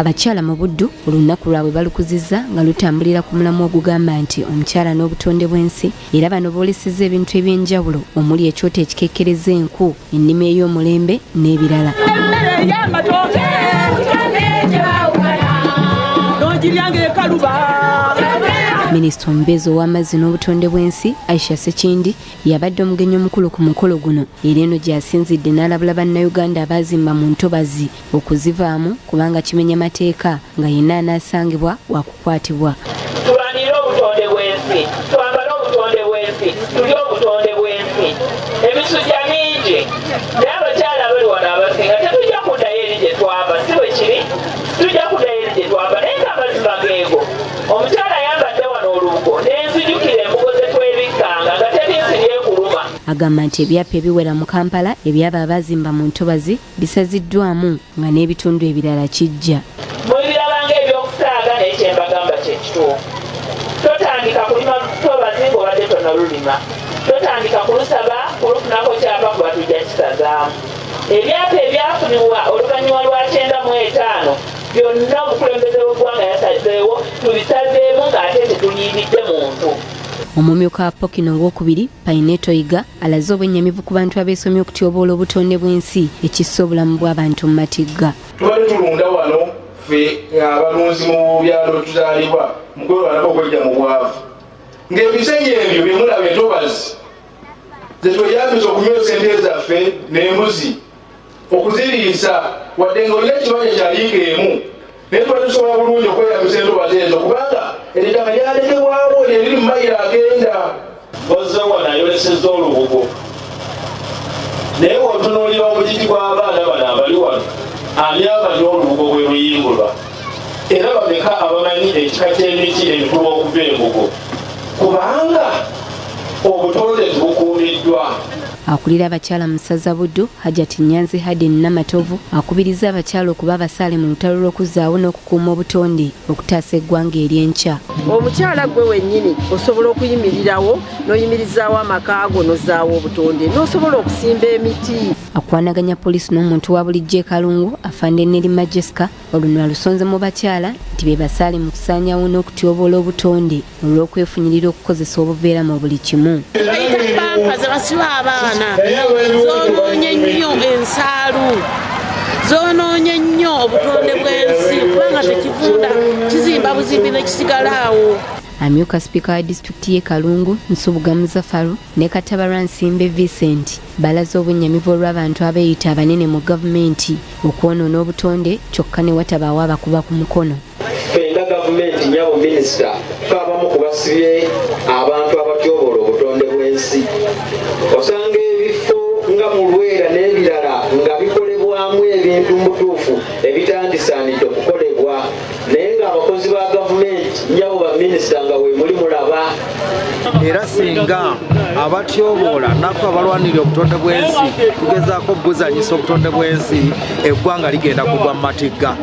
Abakyala mu Buddu olunaku lwabwe balukuzizza nga lutambulira ku mulamwa ogugamba nti omukyala n'obutonde bw'ensi, era bano boolesezza ebintu eby'enjawulo omuli ekyoto ekikekkereza enku, ennima ey'omulembe n'ebirala. Minisita omubeezi ow'amazzi n'obutonde bw'ensi Aisha Ssekindi yabadde omugenyi omukulu ku mukolo guno, era eno gy'asinzidde n'alabula Bannayuganda abaazimba mu ntobazi okuzivaamu kubanga kimenya mateeka nga yenna anaasangibwa wakukwatibwa. Tulwanirire obutonde bw'ensi, twambale obutonde bw'ensi, tulye obutonde bw'ensi. Emisujja mingi, naye abakyala abali wano abasinga tetujja kuddayo eri gye twava, si bwe kiri? Tujja kuddayo eri gye twava, naye nga amazima geego. Omukyala ayambadde wano olubugo nenzijukira embugo ze twebikkanga nga teri nsiri ekuluma. Agamba nti ebyapa ebiwera mu Kampala eby'abo abaazimba mu ntobazi bisaziddwamu nga n'ebitundu ebirala kijja. Mulibiraba ng'ebyokusaaga naye kye mbagamba kye kituufu. Totandika kulima lutobazi ng'obadde tonalulima. Totandika kulusaba kulufunako kyapa kuba tujja kisazaamu. Ebyapa ebyafunibwa oluvannyuma lwa 95 byonna omukulembeze w'eggwanga yasazeewo tubisazeemu ng'ate tetuliiridde muntu. Omumyuka wa Pokino owokubiri Paineto Yiga alaze obwennyamivu ku bantu abeesomye okutyoboola obutonde bw'ensi ekissa obulamu bw'abantu mu matigga. Tubadde tulunda wano ffe abalunzi mu byalo tuzaalibwa mu kwerwanako okwejja mu bwavu, ng'ebisenyi ebyo bye mulaba entobazi ze tweyambisa okunywesa ente zaffe n'embuzi okuziriisa, wadde nga olina ekibanja kya yiika emu, naye tuba tusobola bulungi okweyambisa entobazi ezo kubanga ettaka lyalekebwawo lyeriri mu mayiro agenda. Kozze wano ayolesezza olubugo, naye bw'otunuulira omugigi gw'abaana bano abali wano, ani amanyi olubugo bwe luyimbulwa? Era bameka abamanyi ekika ky'emiti emikulu okuva embugo? Kubanga obutonde tebukuumiddwa. Akulira abakyala mu ssaza Buddu, Hajati Nyanzi Hadin Namatovu akubirizza abakyala okuba abasaale mu lutalo lw'okuzzaawo n'okukuuma obutonde okutaasa eggwanga ery'enkya. Omukyala ggwe wennyini osobola okuyimirirawo n'oyimirizaawo amaka go n'ozzaawo obutonde n'osobola okusimba emiti. Akwanaganya poliisi n'omuntu wa bulijjo e Kalungu, Afande Nerima Jessica oluno alusonze mu bakyala nti be basaale mu kusaanyawo n'okutyoboola obutonde olw'okwefunyirira okukozesa obuveera mu buli kimu. Bayita pampa ze basiba abaana zoonoonye nnyo ensaalu, zoonoonye nnyo obutonde bw'ensi kubanga tekivunda, kizimba buzimbi ne kisigala awo. Amyuka sipiika wa disitulikiti y'e Kalungu, Nsubuga Muzafaru ne Katabalwa Nsimbe Vincent balaze obwennyamivu olw'abantu abeeyita abanene mu gavumenti okwonoona obutonde kyokka ne watabaawo abakuba ku mukono. Ffe nga gavumenti, nnyabo minisita, ffe abamu ku basibye abantu abatyoboola obutonde bw'ensi. Osanga ebifo nga mu Lwera n'ebirala nga bikolebwamu ebintu mu butuufu ebitandisaanidde kukolebwa, naye ng'abakozi ba gavumenti, nnyabo ba minisita, nga weemuli mulaba. Era singa abatyoboola naffe abalwanirira obutonde bw'ensi tugezaako okubuzanyisa obutonde bw'ensi, eggwanga ligenda kugwa mu matigga.